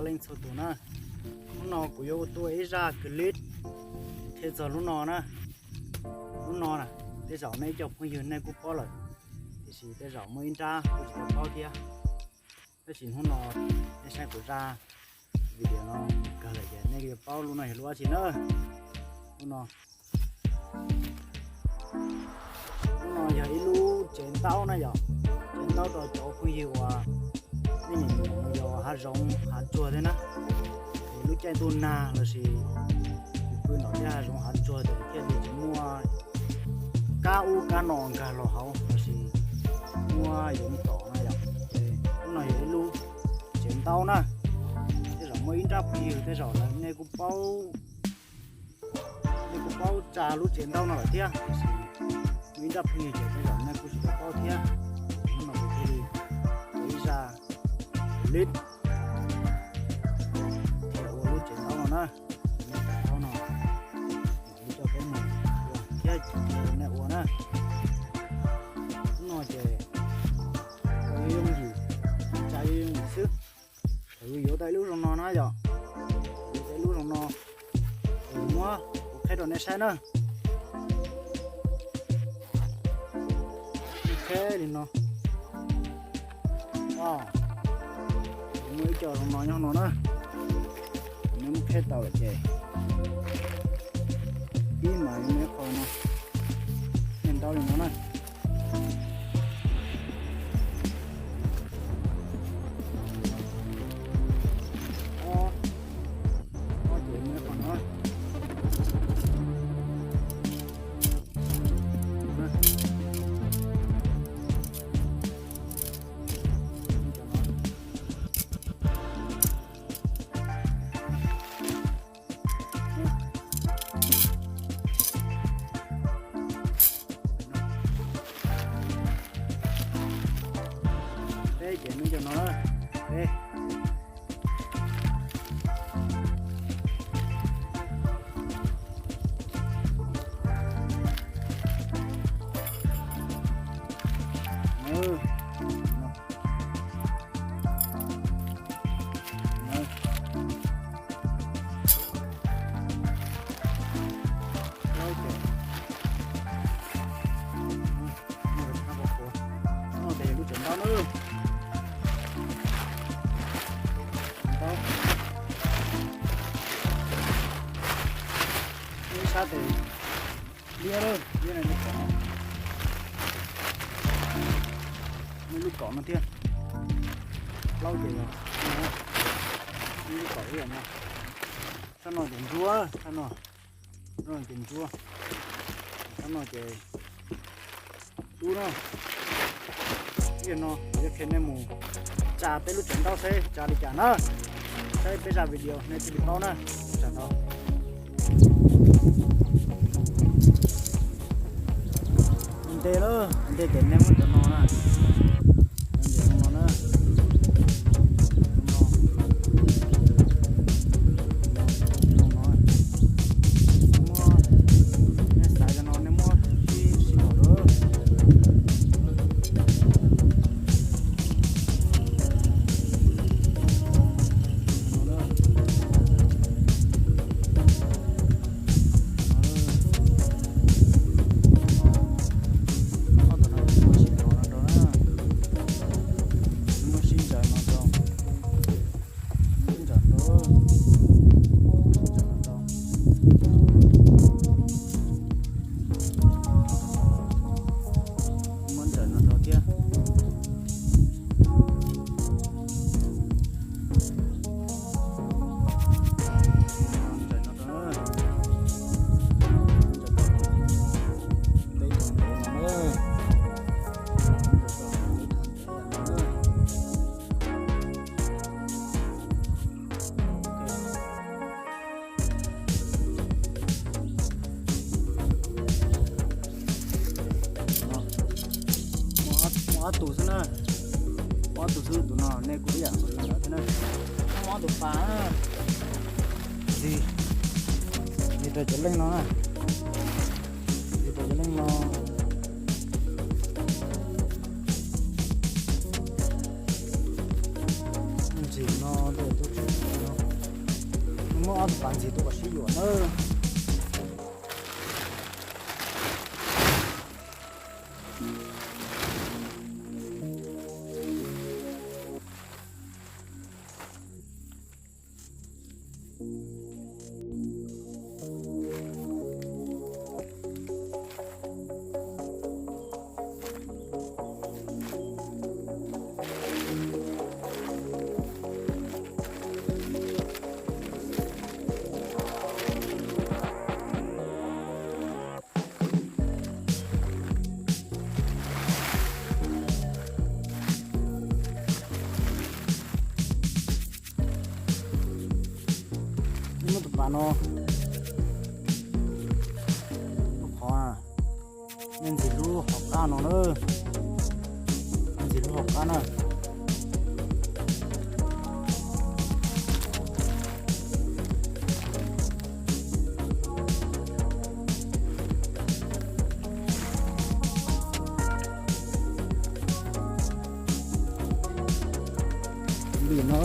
Txhua tus na, hnub no kuv yuav tuaj ua ib zaj clip qhia txog lub no na. Lub no na, tej zaum nej cov phooj ywg nej kuj paub lawm, tiam sis tej zaum muaj ib nrab kuj tsis tau paub thiab. Tab sis hnub no nej saib kuv zaj video no kawg lawm ces nej yuav paub lub no yog lub dab tsi na. Lub no, lub no yog ib lub tsev ntaub na yom, tsev ntaub rau cov phooj ywg uas nej nyiam mus yos hav zoov hav tsuag thiab na. Es lub caij ntuj nag lossis pw ntom tej hav zoov hav tsuag ces thiaj li tsis muaj kab ub kab no nkag los hauv lossis muab yuav tom na yom. Ces lub no yog ib lub tsev ntaub na. Tej zaum muaj ib nrab phooj ywg tej zaum lawv nej kuj paub, nej kuj paub tsa lub tsev ntaub no lawm thiab, tiam sis muaj ib nrab phooj ywg ces tej zaum nej kuj tsis tau paub thiab. Hnub no kuv thiaj li ua ib zaj clip qhia ua lub tsev ntaub no na. Lub tsev ntaub no mam li coj peb mus ua thiab qhia nej ua na. Hnub no ces ua yooj yim, tsa yooj yim xwb. Thaum yus yuav tau ib lub zoo no na yom, yuav tau ib lub zoo no, kuv muab kuv qhib rau nej saib na. Qhib li no. Kuv muaj ib co zoo no nyob no na. Kuv muab qhib tau lawm ces pib mas yuav muaj ib qho no, ntaub li no na. Ob, ob ces muaj ib qho no. Peb ces muaj cov no na. Peb. Lub tsev ntaub na. Ib sab tes liab lawm, liab no, muaj lub kaum no thiab. Plaub ces yog, muaj lub kaum ib yam no. Sab no ces ntsuab, sab no, sab no ces ntsuab, sab no ces dub na. Ib yam no kuv yuav qhia nej mus tsa peb lub tsev ntaub seb tsa li cas na. Saib peb zaj video nej thiaj li paub na. Tsam no ua ntej lawm, ua ntej ces nej muab cov no na, cov ntses no na, no, no, no, muab, nej xaiv cov no nej muab sib sib haum rau. Muab sib ntsaws no rau, sib ntsaws rau, sib ntsaws no rau, muab ntsaws no rau thiab. Ntsaws no rau, ntsaws no na. Muaj ob tug xwb na, muaj ob tug xwb, tus no nej kuj ib yam nkaus li ntawd thiab na. Muaj ob tug pas na, ntxig, ntxig rau cov leej no na, ntxig rau cov leej no. Ntxig no tej zaum twb tsis Ob tug pas ntxig tuaj kom sib yuam na. Muab tus pas no, qhov nej ntxig lub hauv qab no na, ntxig lub hauv qab na. Li no,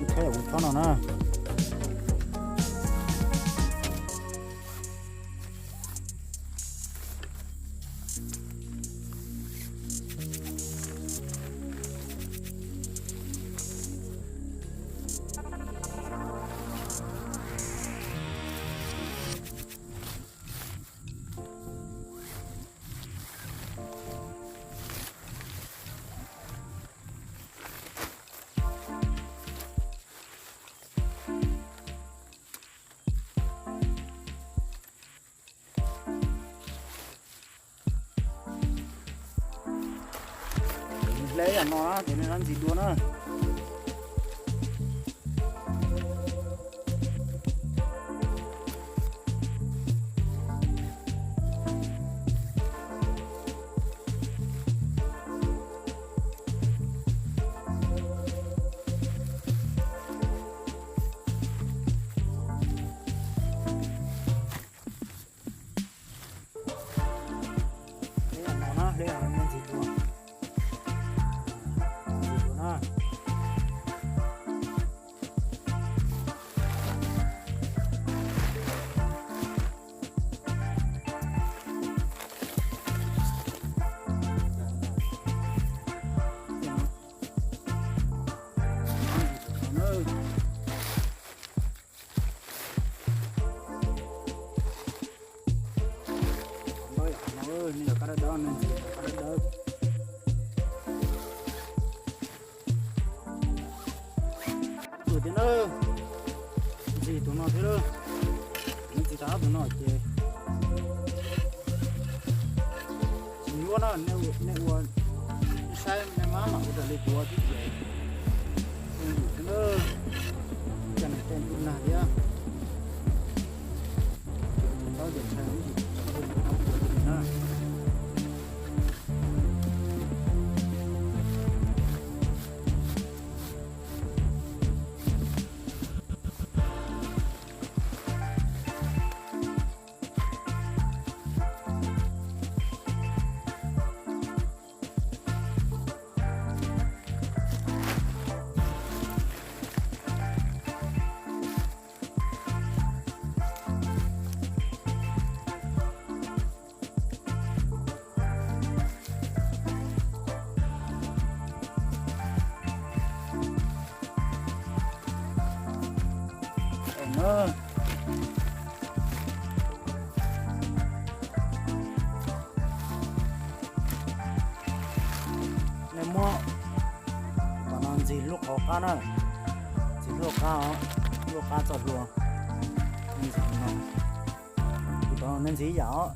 thaij ua txhob no na. Hle yam no na ces nej ntxig dua na. Hle yam no na, hle yam no ntxig dua. Ntxig dua na. Ntau yam no, nej yog kab dawb dawb, nej ntxig kab dawb dawb. Tus thiab na, ntxig tus no thiab, nej ntxig tau ob tug no ces tsis nyuaj na, nej ua, nej saib nej maj mam ua raws li kuv ua xwb ces zoo yam thiab na. Cov neeg tej ntuj nag thiab, tau ces ntshai ib yim tsam ua tus no ua tus na. Nej muab qhov no ntxig lub qhov qab na, ntxig lub qab os, lub qab txoj hlua, ntxig no, kuv tau nej ntxig ib yam os.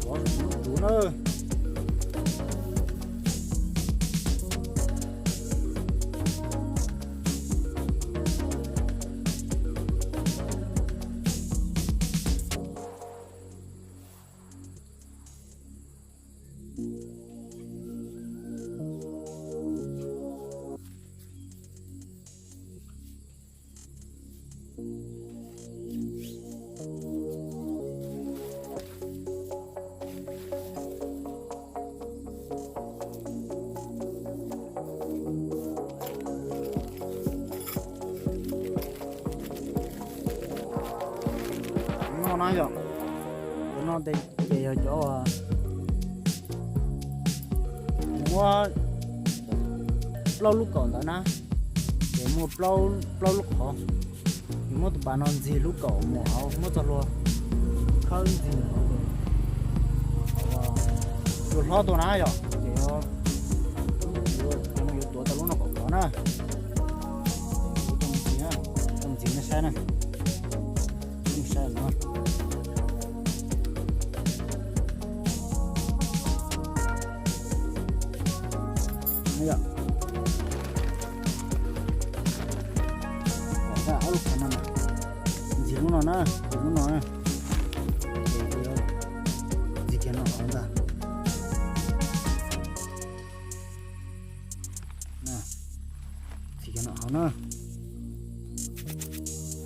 Pov saum lub tsuv na. No na yom, cov no ces yog cov muab plaub lub kaum ntawd na, ces muaj plaub lub qhov. Yus muab tus pas no ntxig lub kaum mus hauv, muab txoj hlua khawb ntxig hauv, yuav hlob tuaj na yom, ces yuav tuav tau lub no kaum qhov na. Ntxig, ntxig nej saib na, saib no. Ob lub qhov no, ntxig lub no na, ntxig lub no na. Ntxig kiag no hauv ntag. Ntxig kiag no hauv na.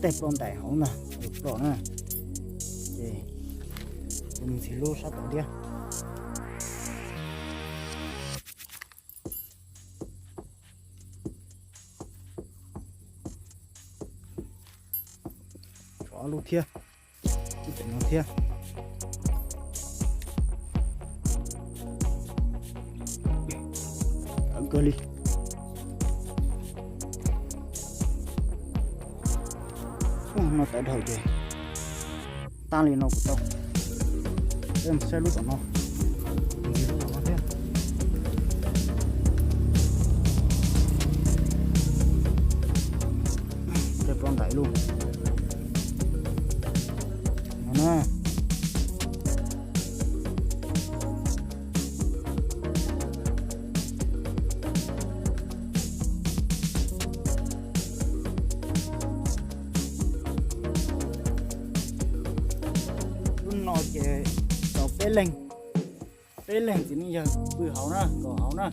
Tej ploj ntais hauv ntag, ploj na. Ces mus ntxig lub sab tod thiab. Tshuav ob lub thiab, lub tim no thiab. Tawv kawg li. Ua no tawv dhau ces tab li no kuv tau. Peb mus saib lub tom no, ntxig lub tom no thiab. Tej ploj ntais lub no na. Lub no ces tau peb leeg, peb leeg txiv neej yawg pw hauv na, kaum hauv na.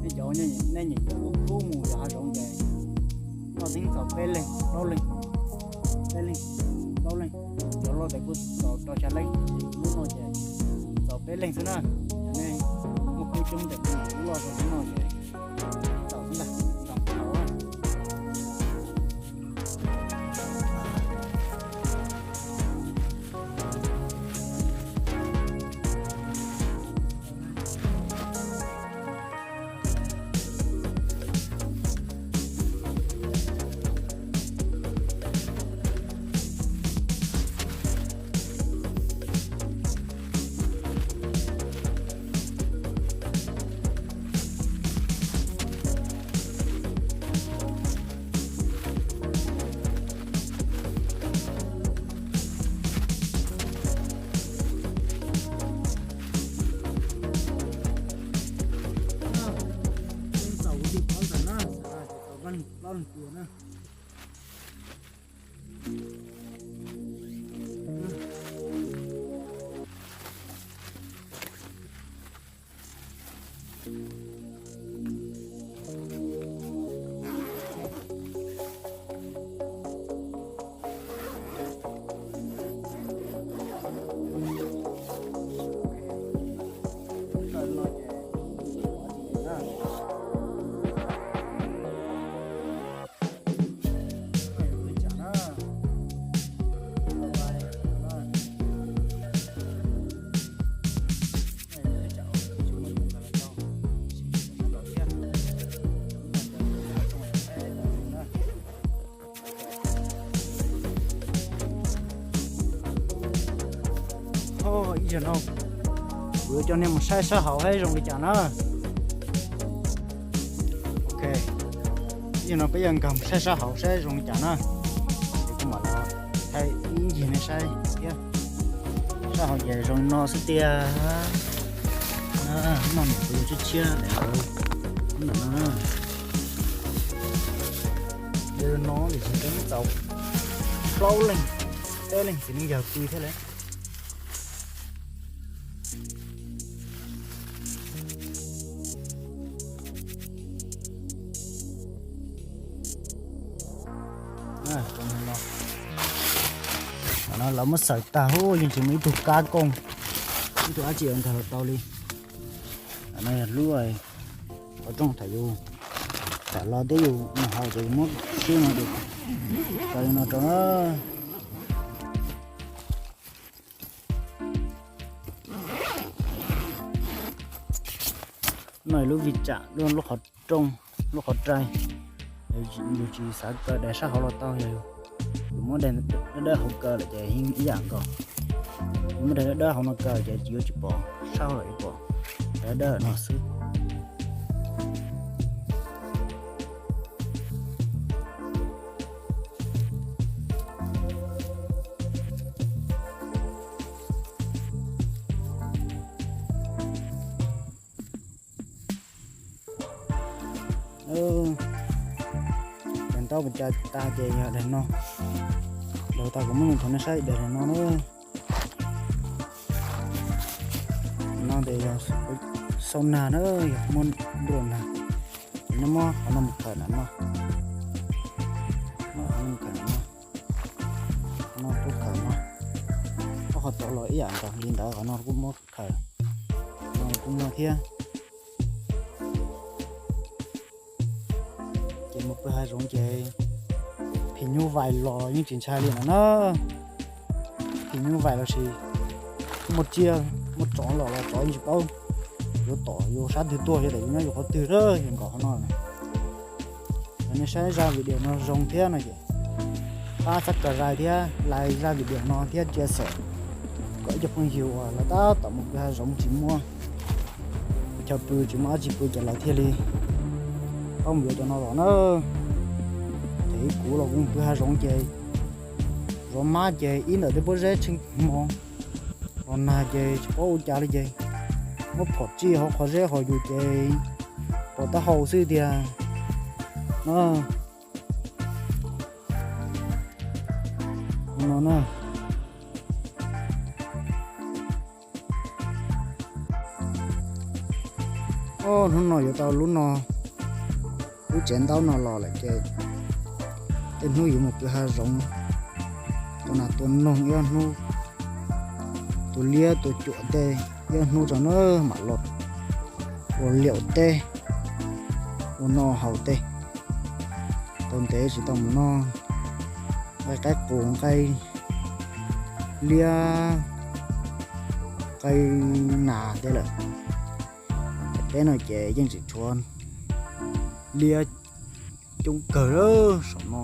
Nej cov nej nyeem cov lub khub mus yos hav zoov ces noj teeb txaus peb leeg plaub leeg, peb leeg plaub leeg. Cov loj tes kuj txaus rau xya leej, lub no ces txaus peb leeg xwb na. Cov nej muaj khub coob ces lub loj rau lub no ces txaus xwb ntag, txaus hauv. Txaus kuv tus pov ntawm na, txaus plaub leeg pua na. Ib zaug no kuv yuav coj nej mus saib sab hauv saib zoo li cas na. Ok, ib zaug no peb yuav nkag mus saib sab hauv saib zoo li cas na. Es kuv mam los thaij ib ncig nej saib thiab. Sab hauv ces zoo no xwb tiag. Noj tus tshiab tshiab daim ntawd, ntawm no. Li no ces tseem tau plaub leeg, peb leeg txiv neej yawg pw thiab lawm. Lawv muab xaws tag huv, yeej tsis muaj ib tug kab kooj, ib tug dab tsi nkag los tau li. No yog lub qhov rooj thaum yus tham los twb yus mus haus ces yus muab siab no ces tau li no rau. No lub vij tsam, lub qhov rooj, lub qhov rai. Yus tsis xav kaw daim sab hauv los tau, yus muab daim dawb dawb hauv kaw lawm ces yeej ib yam nkaus. Yus muab daim dawb dawb hauv no kaw ces yuav tsis pom sab hauv, yuav pom daim dawb dawb no xwb. Daim ntaub pas cas tas ces yog daim no. Daim tas kuv muab nws thaum nej saib daim no na. No ces yog xau nag na, yog muab ntuj nag. Ces nej muab qhov no mus khawm na no. Muab qhov no mus khawm na no. Qhov no kuj khawm no. Ob qhov tod los ib yam nkaus li ntawd, qhov no kuj muab khawm. Qhov no kuj muaj thiab. Ces mus pw hav zoov ces phim nyuj vais los yeej tsis ntshai li no na. Phim nyuj vais los sis muaj tsiaj muaj tsov los los tsov yeej tsis paub yuav tom yus sab twg tuaj, yog tias yus nyob yus qhov twg, yus nkaum qhov no. Yog nej saib zaj video no zoo thiab no ces pab subscribe thiab like zaj video no thiab share kom ib co phooj ywg uas lawv tab tom mus pw hav zoov tsis muaj chaw pw, tsis muaj dab tsi pw ces lawv thiaj li paub mus yuav cov no los na. Ces kuv los kuv mus pw hav zoov ces zov mab ces ib ntawm tej pob zeb tsheej hmo, los nag ces tsis paub ua cas li ces muab phom tsij hauv qhov zeb hauv yus ces pom taub hau xwb tiag na. No na. Ob hnub no yuav tau lub no, lub tsev ntaub no los lawm ces tej hnub yuav mus pw hav zoov, tua nas tua noog ib ob hnub, tua liab tua cuam tej ib ob hnub tso na mam los ua liaum teb, ua noj haus tej. Tau ntev tsis tau mus noj nqaij qaib qus, nqaij liab, nqaij nas tej lawm. Peb no ces yeej tseem tshuav liab coob kawg lawm saum no.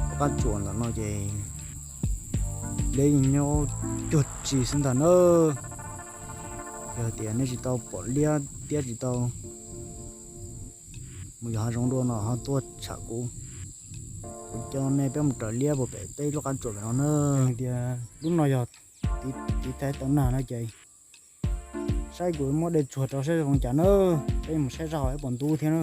Lub qab tsuas ntawm no ces liab yeej nyob cuag tsi xwb ntag na. Yog tias nej tsis tau pom liab thiab tsis tau mus yos hav zoov dua no ho tuaj tsham kuv, kuv coj nej peb mus raws liab puag pem peb lub qab tsuas pem no na. Tias lub no yog tiv thaiv tau nag no ces saib kuv muab dej tsuag rau saib zoo cas na. Peb mus saib zaj hauv ib puas ntub thiab na.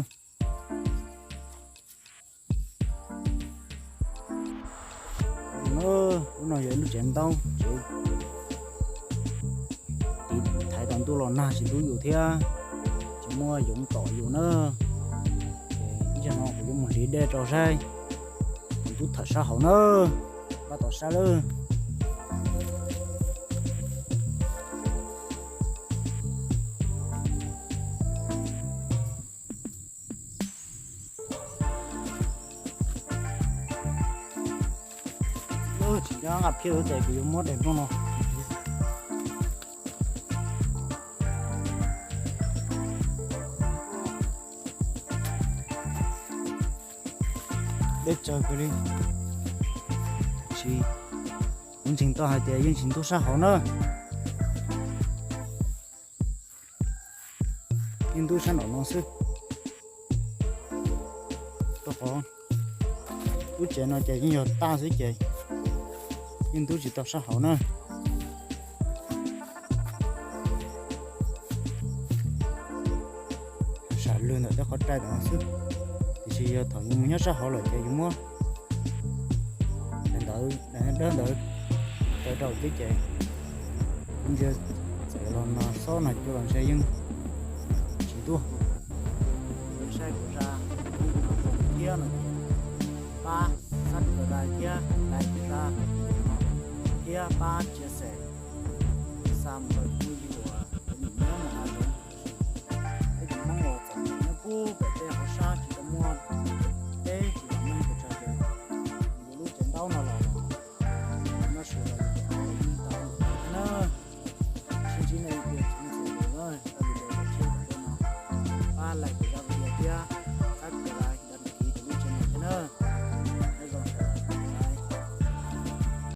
Lub no yog ib lub tsev ntaub, tsev tiv thaiv tau ntuj los nag tsis ntub yus thiab tsis muaj yoov tom yus na. Ces ib tsam no kuv yuav mus hliv dej rau saib, kuv ntub tham sab hauv na, pab tau sab lawm. Tsis nco nqa phiab ces kuv yuav muab daim nplooj no. Deb tsawv kawg li. Tsis, kuv ntseeg tau hais tias yeej tsis ntub sab hauv na. Yeej ntub sab nraum no xwb. Rau qhov lub tsev no ces yeej yog taj xwb ces yeej ntub tsis tau sab hauv na. ntawm tej qhov rai ntawm no xwb. Tiam sis yog thaum yus mus nyob sab hauv lawm ces yus muab daim ntawv, daim dawb ntawd taw rau thiab ces ntsia txawm los no xob no cua los ntshe yeej tsis tuaj. Saib kuv zaj no zoo thiab no ces pab subscribe thiab like kuv zaj no thiab pab share xa mus rau phooj ywg uas tus nyiam nyob mus no. Peb cov Hmoob uas txawm nyob puag pem tej hauv sab tsis tau muaj teb tsis tau muaj ib puas tsav ces yus lub tsev ntaub no los noj su los